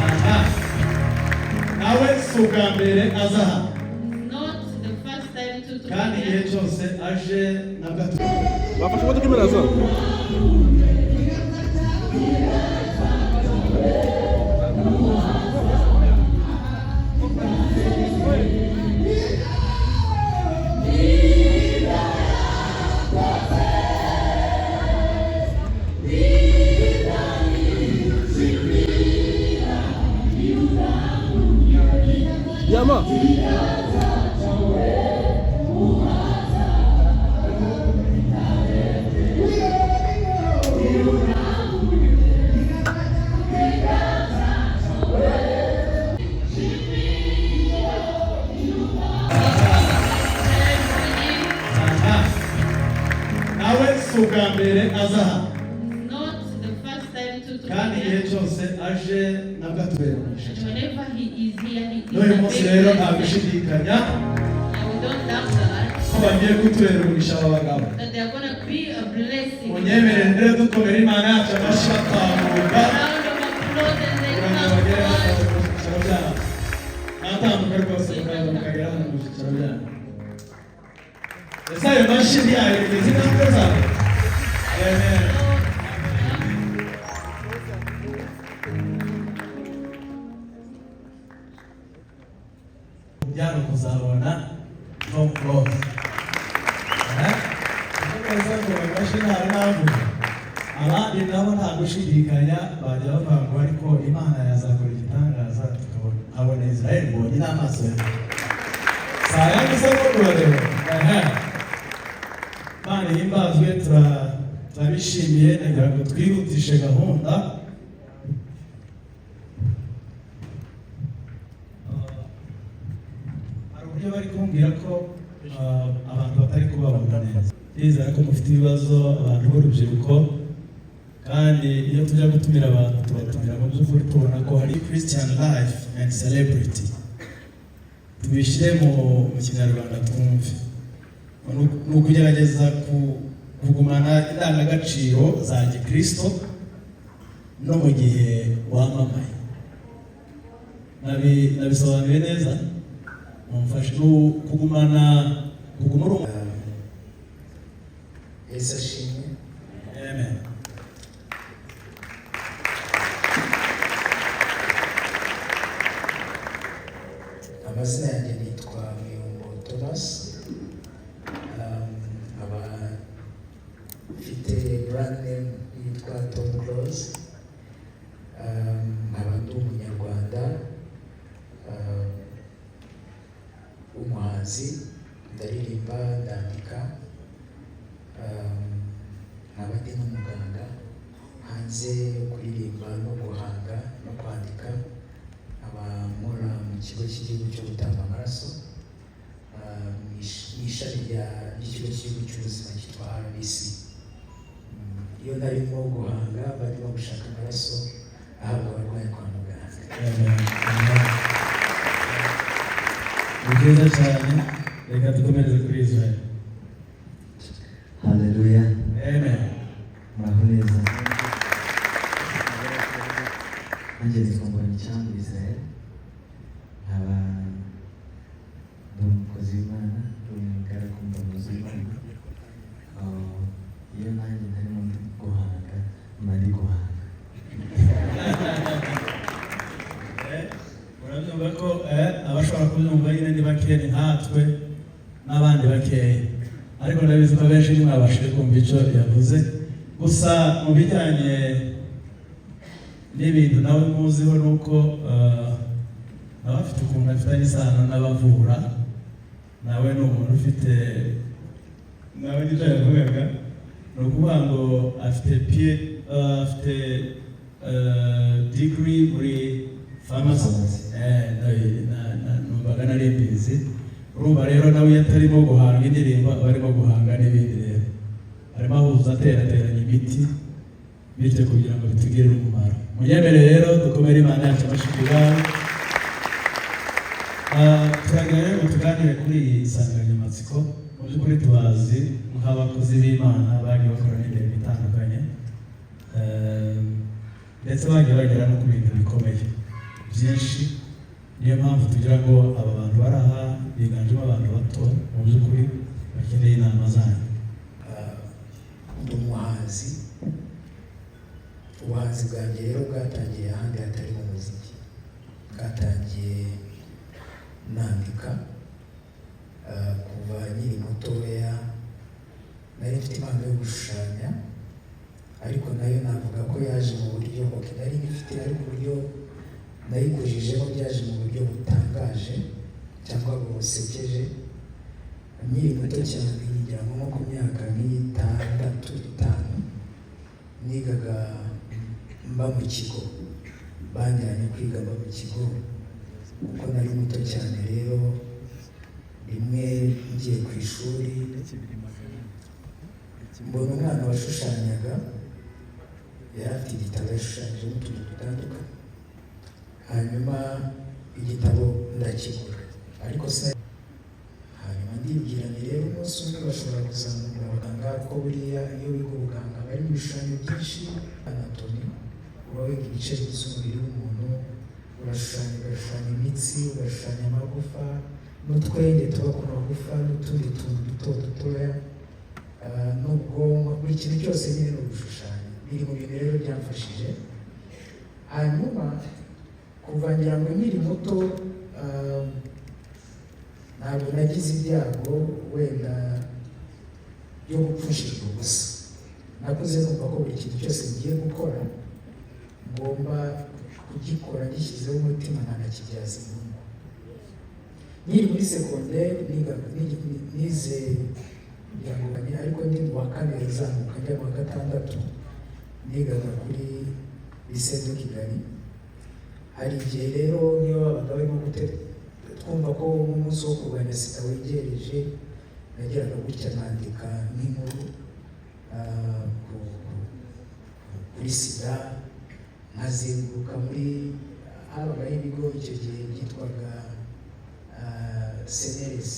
Aha. Nawe si ubwa mbere aza hano. It's not the first time to Kandi be igihe here. cyose aje nabwo Bafashe imodoka imwe nazo. Yama. Aha. Nawe si ubwa mbere aza hano. It's not the first time to Kandi be igihe here. cyose aje nabwo atubera umugisha. And whenever he is here, he is N'uyu a munsi big rero nta blessing. gushidikanya And we don't doubt that, ko bagiye kutubera umugisha aba bagabo. that they are going to be a blessing. Munyemerere mbere dukomera Imana yacu amashyi batambuka Round of applause and they kugira ngo come bagere hano forward. mu byicaro byabo. Natambuka rwose mukaza mukagera hano mu byicaro byanyu. Ese ayo mashyi ntiyaherekeza intambwe zabo? Amen. Byano kuzabona Tom Close. Eh? Neza ngo ayo mashyi ntari navuga. Abandi nabo nta gushidikanya bajya bavuga ngo ariko Imana yazakora igitangaza tukabona nkabona Israel mbonye n'amaso yanjye. Saa yanjye se ko kurareba. Ehe. Imana ihimbazwe, turabishimiye. Nagira ngo twihutishe gahunda. Hari uburyo bari kumbwira ko abantu batari kubabona neza. Ndizera ko mufite ibibazo, abantu b'urubyiruko, kandi iyo tujya gutumira abantu tubatumira mu by'ukuri tubona ko hari Christian life and celebrity. Tubishyire mu Kinyarwanda twumve. Ni ukugerageza kugumana indangagaciro za gikristo no mu gihe wamamaye. Nabisobanuye neza? Mumfashe. Ni ukugumana, kuguma uri Yesu ashimwe. Amen. Amazina yanjye nitwa Muyombo Thomas, nkaba mfite brand name yitwa Tom Close, nkaba ndi Umunyarwanda, w'umuhanzi, ndaririmba, ndandika, nkaba ndi n'umuganga. Hanze yo kuririmba no guhanga no kwandika, nkaba nkora mu kigo cy'igihugu cyo gutanga amaraso, mu ishami ry'ikigo cy'igihugu cy'ubuzima cyitwa RBC. Iyo ntarimo guhanga mba ndimo gushaka amaraso ahabwa abarwayi kwa muganga. Amen. Amen. Ni byiza cyane. Reka dukomereze kuri Israel. Haleluya. Amen. Muraho neza. Nanjye nitwa Mbonicyambu Israel, nkaba ndi umukozi w'Imana, ndi umugaragu mbamuzi w'Imana. Iyo nanjye ntarimo ndi guhanga mba ndi guhanga. Murabyumva ko abashobora kubyumva nyine ni bakeya, ni nkatwe n'abandi bakeya, ariko ndabizi ko abenshi ntimwabashije kumva icyo yavuze. Gusa mu bijyanye n'ibintu nawe muziho ni uko nawe afite ukuntu afitanye isano n'abavura. Nawe ni umuntu ufite, nawe n'ibyo yavugaga ni ukuvuga ngo afite afite degree muri pharmacy. Numvaga nari mbizi. Urumva rero nawe iyo atarimo guhanga indirimbo aba arimo guhanga n'ibindi. Rero arimo ahuza, aterateranya imiti, bityo kugira ngo bitugirire umumaro. Munyemere rero dukomere Imana yacu amashyi ubwabo. Turagira rero ngo tuganire kuri iyi nsanganyamatsiko. Mu by'ukuri tubazi nk'abakozi b'Imana bagiye bakora n'imirimo itandukanye. Ndetse bagiye bagera no ku bintu bikomeye byinshi. Niyo mpamvu tugira ngo aba bantu bari aha, biganjemo abantu bato, mu by'ukuri bakeneye inama zanyu. Ndi umuhanzi. Ubuhanzi bwanjye rero bwatangiye ahandi hatari mu muziki. Bwatangiye nandika. Kuva nkiri mutoya nari mfite impano yo gushushanya, ariko nayo navuga ko yaje mu buryo, okay, nari ngifite, ariko uburyo nayikujijemo byaje mu buryo butangaje cyangwa busekeje. Nkiri muto cyane, ngira ngo nko ku myaka nk'itandatu, itanu, nigaga mba mu kigo. Banjyanye kwiga mba mu kigo kuko nari muto cyane. Rero rimwe ngiye ku ishuri, mbona umwana washushanyaga, yari afite igitabo yashushanyijemo utuntu dutandukanye. Hanyuma igitabo ndakigura, ariko sinari. Hanyuma ndibwira nti: "Rero umunsi umwe bashobora kuzamura abaganga, kuko buriya iyo wiga ubuganga bari mu bishushanyo byinshi, anatomy, uba wiga ibice bigize umubiri w'umuntu, urashushanya, ugashushanya imitsi, ugashushanya amagufa n'utwenge tuba ku magufa n'utundi tuntu duto dutoya, n'ubwonko, buri kintu cyose nyine ni ugushushanya." Biri mu bintu rero byamfashije. Hanyuma kuva, ngira ngo nkiri muto, ntabwo nagize ibyago wenda byo gupfushirwa ubusa. Nakuze numva ko buri kintu cyose ngiye gukora ngomba kugikora gishyizeho umutima, nkanakibyaza inyungu. Nkiri muri segonderi nize, ngira ngo ariko ndi mu wa kane uzamuka njya mu wa gatandatu, nigaga kuri Lycée de Kigali. Hari igihe rero niyo babaga barimo twumva ko nk'umunsi wo kurwanya sida wegereje, nageraga gutya nkandika nk'inkuru kuri sida, nkazenguruka muri, habagaho ibigo icyo gihe byitwaga CNLS.